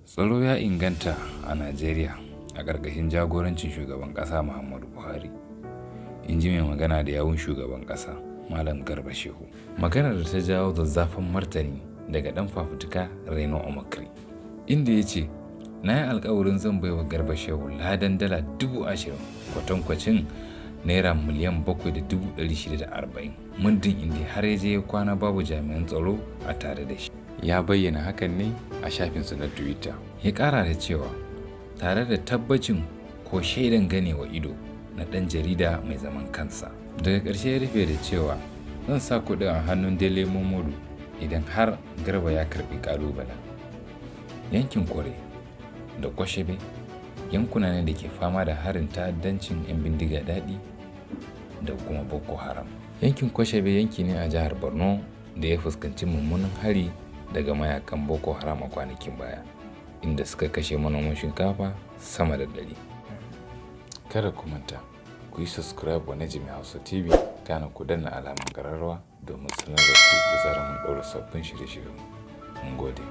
Tsaro ya inganta a Najeriya a ƙarƙashin jagorancin shugaban ƙasa Muhammadu Buhari, in ji mai magana da yawun shugaban ƙasa, Malam Garba Shehu. Maganar da ta jawo zazzafan martani daga ɗan fafutuka Reno Omokri, inda ya ce, "Na yi alkawarin zan baiwa Garba Shehu ladan $20,000, kwatankwacin ₦7,640,000, muddin inda har ya je ya kwana babu jami'an tsaro a tare da shi." Ya bayyana hakan ne a shafinsa na Twitter. Ya ƙara da cewa tare da tabbacin ko shaidan ganewa ido na ɗan jarida mai zaman kansa. Daga ƙarshe ya rufe da cewa, "Zan sa kuɗin a hannun Dele Momodu idan har Garba ya karɓi ƙalubalen." Yankin Kware da Kwashebe yankuna ne da ke fama da harin ta'addancin 'yan bindiga daɗi da kuma Boko Haram. Yankin Kwashebe yanki ne a jihar Borno da ya fuskanci mummunan hari daga mayakan Boko Haram a kwanakin baya, inda suka kashe manoman shinkafa sama da 100. Kada ku manta, ku yi subscribe wa Najimi Hausa TV, kana ku danna alamar ƙararrawa domin sanar da ku da zarar mun ɗaura sabbin shirye-shiryen. Mun gode.